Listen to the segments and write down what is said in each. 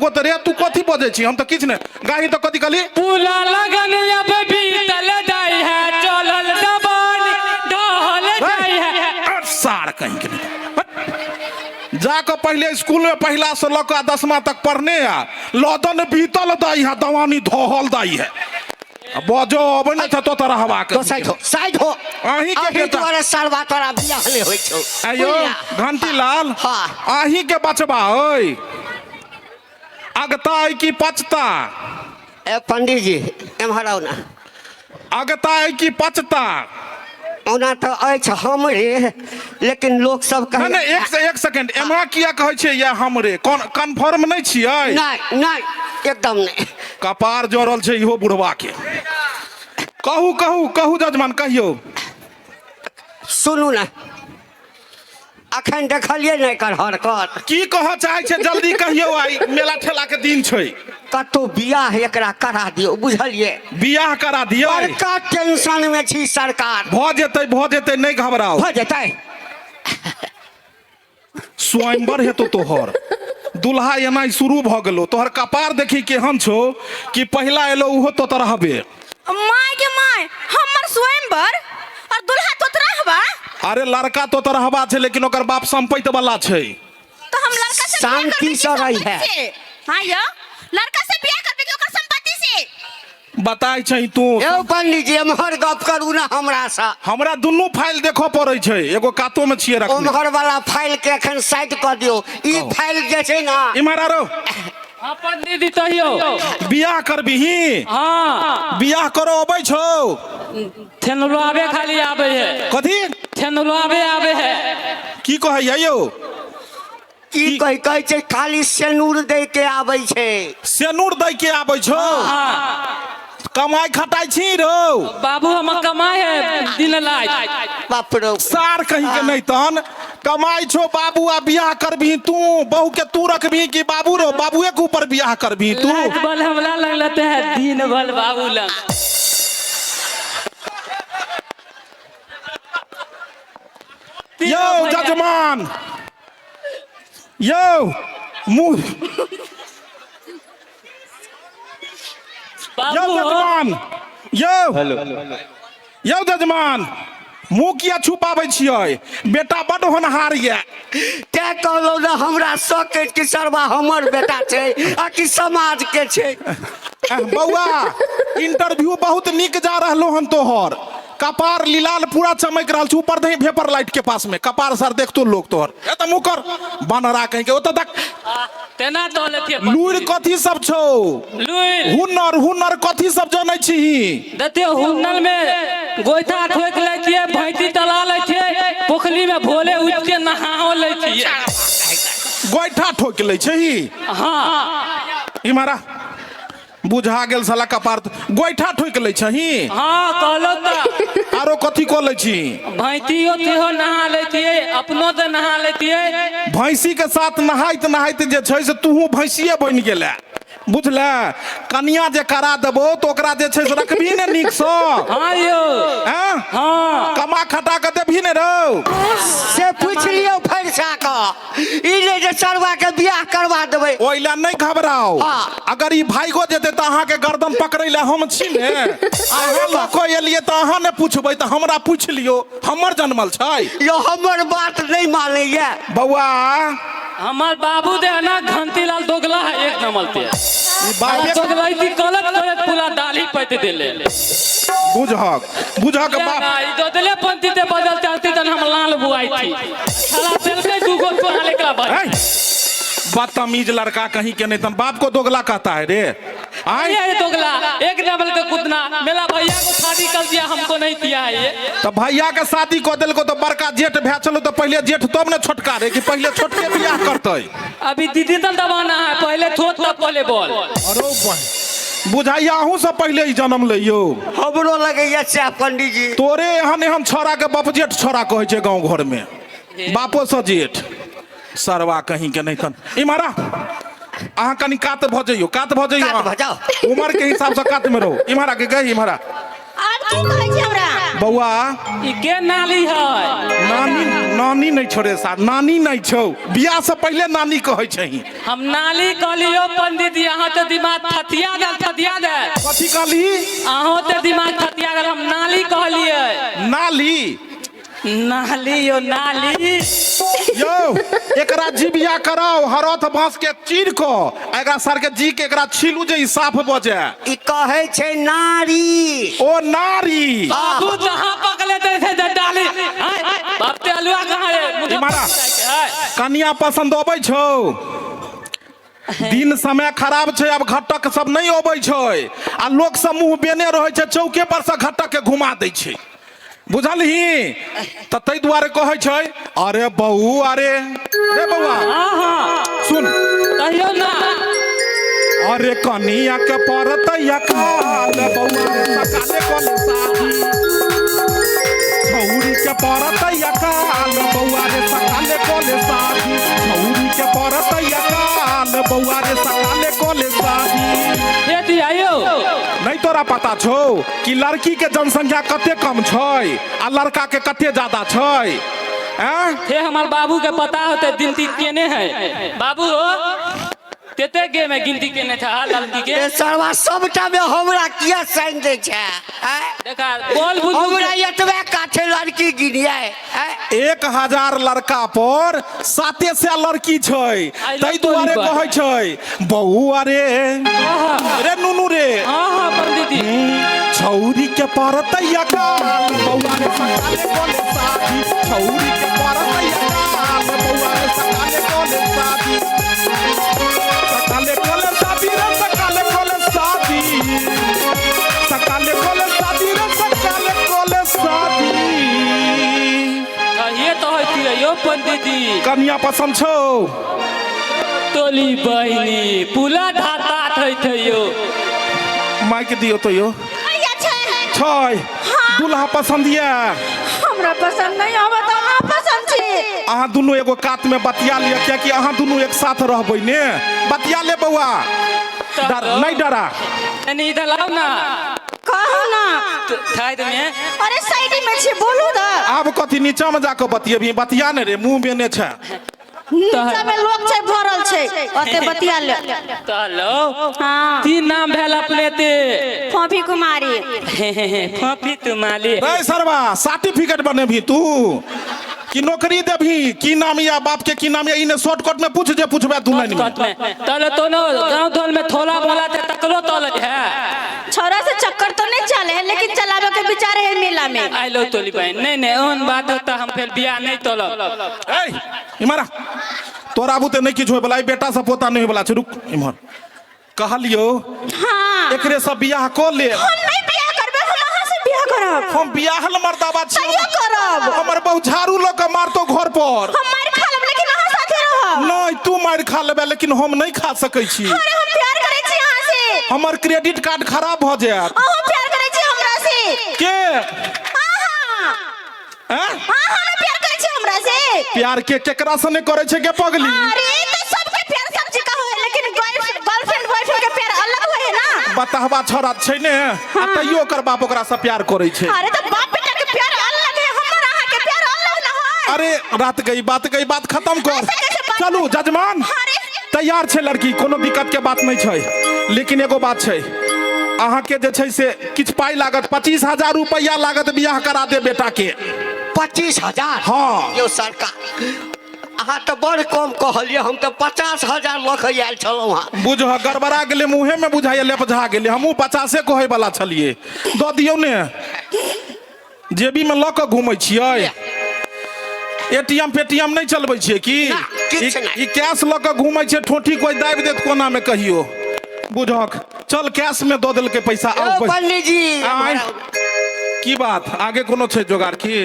एगो तऽ रे तू कथी बजै छी हम तऽ किछु नहि गाही तऽ कथी कहली पूरा लगन अब बीतल जाय है चलल दबान ढहल जाय है अरे सार कहीं के नहीं हट। जा कऽ पहिले स्कूल में पहिला से लऽ कऽ दसमा तक पढ़ने आ लदन बीतल दाई है दवानी धोहल दाई है आ बजो अबै नहि छ तो तरह हवा के तो साइड हो साइड हो अहीं के अहीं बेटा दुआरे सालवा तोरा बियाह नहि होइ छौ आयो बुझलिया? घंटी लाल हाँ। अहीं के बचबा ओइ अगता अइ कि पचता ए पंडित जी एम्हर आउ ना अगता अइ कि पचता ओना तऽ अछि हमरे लेकिन लोक सब नहि कहै नहि एक से एक सेकेंड एना किया कहै छियै या हमरे कोन कन्फर्म नहि छियै नहि नहि एकदम नहि कपार जड़ल छै इहो बुढ़वा के कहू कहू कहू जजमान कहियौ सुनू ने अखन देखलियै ने एकर हरकत की कहऽ चाहै छै जल्दी कहियौ आइ मेला ठेला के दिन छै कतौ बियाह एकरा करा दियौ बुझलियै बियाह करा दियौ बड़का टेंशन में छी सरकार भऽ जेतै भऽ जेतै नहि घबराउ भऽ जेतै स्वयंवर हेतौ तोहर दुल्हा एना शुरू भऽ गेलो तोहर कपार देखी केहन छौ कि पहिला एलो उहो तो रहबे my के my हमर स्वयंवर और दुल्हा तोतरा हवा अरे लड़का तो तरहबा छै लेकिन ओकर बाप संपैत वाला छै तो हम लड़का से बियाह शांति करबै कि से रही संपत्ति है। से? हाँ यो लड़का से बियाह करबै कि ओकर संपत्ति से बताय छै तू यौ पंडित जी एम्हर गप करू ने हमरा सँ हमरा दुनू फाइल देखऽ पड़ै छै एगो कातो में छियै रखने ओम्हर वाला फाइल के एखन साइड कऽ दियौ ई फाइल जे छै ने इम्हर आरो हाँ पंडित जी कहियो बियाह करबिही हाँ बियाह करो अबै छौ ठेनुआबे खाली आबे है कथी ठेनुआबे आबे है की कहैया यौ की कहै कहै छै खाली सेनूर दै के आबै छै सेनूर दै के आबै छौ हाँ कमाइ खटाइ छी रौ बाबू हम कमाए है दिन रात बाप रौ सार कहीं के नहीं तहन कमाइ छौ बाबू आ बियाह करबिही तू बहू के तू रखबिही कि बाबू रो बाबूए के ऊपर बियाह करबिही तू रात भर हमरा लग लेते हैं दिन भर बाबू लग यौ जजमान यौ मुँह यौ बाबू हो जजमान यौ हेलो यौ जजमान मुँह किया छुपाबै छियै बेटा बड्ड होनहार यऽ तें कहलहुँ ने हमरा शक अछि कि सरबा हमर बेटा छै आ कि समाज के छै बौआ इंटरव्यू बहुत नीक जा रहलो हन तोहर कपार लीलाल पूरा चमक रहल छै ऊपर दही भेपर लाइट के पास में कपार सर देखतो लोग तोहर ए त मुँह कर बनरा कहीं के ओतऽ तक तेना तो लेथिए लूरि कथी सब छौ लूरि हुनर हुनर कथी सब जनै छीही देखियो हुनर में गोइठा ठोक लै छियै भैंसी तला लै छियै पोखरी में भोरे उठ के नहाओ लै छियै गोइठा ठोकि लै छही हाँ इम्हरा बुझा गेल साला कपार गोइठा ठोकि लै छही हाँ कहलो तऽ आरो कथी कऽ लै छी भैंसियो सेहो नहा लै छियै अपनो से नहा लै छियै भैंसी के साथ नहाइत नहाइत जे छै से तूहू भैंसिए बनि गेलै बुझले कनिया जे करा देबो तऽ ओकरा जे छै से रखबही ने नीकसँ हाँ यौ आँय? हाँ कमा खटा कऽ देबही ने रौ से पूछि लियौ फरिसा कऽ ई नहि जे सरवा के बियाह करवा देबै ओहि लए नहि घबराउ हाँ। अगर ई भाइगो जेतै तऽ अहाँके गर्दन पकड़ै लए हम छी ने अहाँ लऽ कऽ एलियै तऽ अहाँ ने पुछबै तऽ हमरा पूछि लियौ हमर जनमल छै यो हमर बात नहि मानैया बौआ हमार बाबू दे ना घंटी लाल दोगला है एक नंबर पे ई बाबे दोगलैती गलत करत पूरा दाढ़ी पैत देले बुझहक बुझहक बाप ना ई दोगले पंथी ते बदल चलती तन हम लाल बुआई थी साला देलकै दूगो तोरा लेकरा भाई ऐ, बदतमीज लड़का कहीं के नहीं तन बाप को दोगला कहता है रे आय ये दोगला एक नंबर का कुतना मेरा भैया को शादी कर दिया हमको नहीं दिया है ये तो भैया के शादी कऽ देलको तो बड़का जेठ भए चलो तो पहले जेठ तब ने छोटका रे कि पहले छोटके बियाह करतै अभी दीदी तन दबाना है पहले थोत तब पहले बोल अरो बुझाइया अहूँ सब पहले ही जन्म लैयो हमरो लगैया सएह पंडीजी तोरे एहन एहन छौड़ा के बाप जेठ छौड़ा कहै छै गाँव घर में बापो से जेठ सरवा कहीं के नहीं तन इमारा अहाँ कनी कात भऽ जइयो कात भऽ जइयो कात भऽ जाओ। उमर के हिसाब से कात में रहो इम्हरा के गई इम्हरा आब की कहै छी हमरा बौआ ई के नाली है? नानी नानी नहीं छोड़े सार, नानी नहीं छौ, बियाह से पहले नानी कहै छही। हम नाली कहलियो पंडित जी, अहाँ तो दिमाग थथिया गेल, थथिया गेल। कथी कहली? अहाँ तो दिमाग थथिया गेल, हम नाली कहलिए। नाली? नाली यो नाली। यौ एकरा जिबिया कराओ, हरथ बांस के चीर क आ एकरा सर के जी के एकरा छीलू जे ई साफ भ जाए। ई कहै छै नारी। ओ नारी। बाबू कहाँ पकड़े थे थे डाली? हाय, बाप ते अलुआ कहाँ रे? मुझे मारा। हाय। कनिया पसंद अबै छौ? दिन समय खराब छै, आब घटक सब नहीं अबै छै आ लोक सब मुंह बेने रहै छै, चौके पर से घटक के घुमा दै छै, बुझलही? तऽ ताहि दुआरे कहै छै अरे बहू, अरे रे बौआ। हाँ हाँ सुन कहियो ना। अरे कनिया के पड़तै अकाल बौआ रे सकाले कले शादी, छौरी के पड़तै अकाल बौआ रे सकाले कले शादी, छौरी के पड़तै अकाल बौआ रे सकाले कले शादी। हे जी आयो। नहीं तोरा पता छौ कि लड़की के जनसंख्या कते कम छै आ लड़का के कते ज्यादा छै? आँय? हे हमार बाबू के पता होते गिनती केने है। बाबू हो तेते गे में गिनती केने था लड़की के। ए सरवा सबटा में हमरा किया साइन दै छै? आँय? देखा बोल बुझू। हमरा एतबे काठे लड़की गिनिए। आँय? 1000 लड़का पर 700 लड़की छै, ताहि दुआरे कहै छै बहू अरे रे नुनू रे। हाँ हाँ पंडित जी। छौरी के पड़तै अकाल बौआ रे सकाले कले शादी, छौरी के पड़तै अकाल बौआ रे सकाले कले शादी, सकाले कले शादी रे सकाले कले शादी, सकाले कले शादी रे सकाले कले शादी। ये तो होती है यो पंडित जी। कनिया पसंद छौ? तोली बहिनी पुला धाता थे थे यो। माइक दियो तो यो। छै दूल्हा पसंद ये? हमरा पसंद नहीं आवत, अहाँ पसंद छी। अहाँ दुनू एगो कात में बतिया लिअ, कियाकि अहाँ दुनू एक साथ रहबै ने। बतिया ले बौआ, डर नहीं डरा। नहीं इधर लाओ ना। कहू ना। साइड में। अरे साइड में छी, बोलू ना। आब कथी नीचा में जाके बतियेबी? बतिया ने रे, मुंह बेने छै। नीचा में लोग छै भरल छै, ओते बतिया ले। हेलो। हाँ। तीन नाम भेल अपने ते? फोफी कुमारी। फोफी तुम्हारी। रे सरवा सर्टिफिकेट बनेबी तू कि नौकरी देबी? की नाम या बाप के की नाम या? इने शॉर्टकट में पूछ जे पूछबे तू लाइन में। तले तो नो गांव धोल में थोला बोला ते तकलो तोल है। छोरा से चक्कर तो नहीं चले है, लेकिन चलावे के विचार है मेला में। आइलो तोली बहन। नहीं नहीं ओहन बात होता हम फिर बियाह नहीं तोलब। ए इमरा तोरा बुते नहीं किछु होय बला, बेटा से पोता नहीं होय बला छै। रुक इमहर कहलियो। हाँ। एकरे से बियाह क ले। हम नहीं बियाह करबे, हम अहाँ से बियाह करब। हम बियाहल मर्दाबा छी। तैयो करब। हमर बहु झाड़ू ल के मारतो घर पर। हम मार खा लेब लेकिन अहाँ साथे रहब। नहीं तू मार खा लेबे लेकिन हम नहीं खा सकै छी। अरे हम प्यार करै छी अहाँ से। हमर क्रेडिट कार्ड खराब भ जायत। अहाँ प्यार करै छी हमरा से। के? अहाँ। हैं? अहाँ ने प्यार करै छी हमरा से। प्यार के केकरा से नहीं करै छै के पगली? अरे तो सबके प्यार सब जगह होय, लेकिन गर्लफ्रेंड बॉयफ्रेंड के प्यार अलग होय है ना। बताहबा छोरा छै ने, आ तैयो ओकर बाप ओकरा से प्यार करै छै। अरे तो बाप बेटा के प्यार अलग है, हमर अहाँ के प्यार अलग ना होय। अरे रात गई बात गई, बात खत्म कर। ऐसे कैसे बात? चलू जजमान। अरे तैयार छै लड़की, कोनो दिक्कत के बात नहीं छै, लेकिन एगो बात छै, अहाँ के जे छै से किछु पाइ लागत, 25,000 रुपया लागत बियाह करा दे बेटा के। 25,000? हाँ। यौ सरकार अहाँ तऽ बड़ कम कहलियै, हम तऽ 50,000 लऽ कऽ आयल छलहुँ हँ। बुझ गड़बड़ा गेलै, मुँहे में बुझाइए लेपझा गेलै। हमहूँ 50 कहै वाला छलियै। दऽ दियौ ने, जेबी में लऽ कऽ घूमै छियै। एटीएम पेटीएम नहीं चलबै छियै की? ना, किछु नहि। ई कैश लऽ कऽ घूमै छियै, ठोठी कोइ दाबि देत कोना में कहियो। बुझक चल कैश में दऽ देलकै पैसा। यौ आउ पंडित जी। आँय। की बात आगे कोनो छै जोगाड़ की?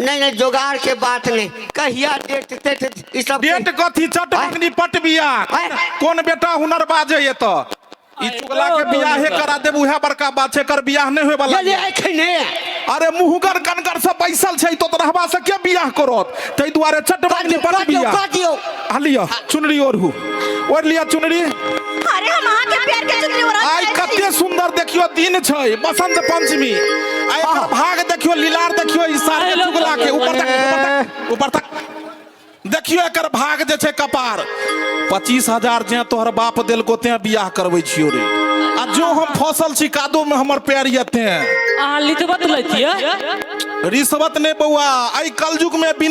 नहीं नहीं जोगाड़ के बात नहीं, कहिया डेट तेट ई सब डेट कथी? चट मंगनी पट बियाह। आँय। कोन बेटा हुनर बाजे एतऽ? ई चुगला के बियाहे करा देब उएह बड़का बात छै, एकर बियाह नहीं होय वाला। ये एखने। अरे मुहगर कनगर सब बैसल छै, तो रहबा से के बियाह करत? ताहि दुआरे चट मंगनी पट कऽ दियौ, बियाह। कऽ दियौ। आ लिअ चुनरी ओढ़ू, ओढ़ लिअ चुनरी। अरे हम अहाँ के प्यार के चुनरी ओढ़ा आइ कते सुंदर देखियो दिन छै, बसंत पंचमी। आइ एकर भाग देखियो लीला। ऊपर तक देखियो एकर भाग जे छै कपार। 25,000 जे तोहर बाप देलको तें बियाह करबै छियो रे, आ जो हम फसल छी कादो में हमर पैर ये तें। अहाँ लितबत लै छियै? रिश्वत नहि बौआ, एहि कलयुग में बिना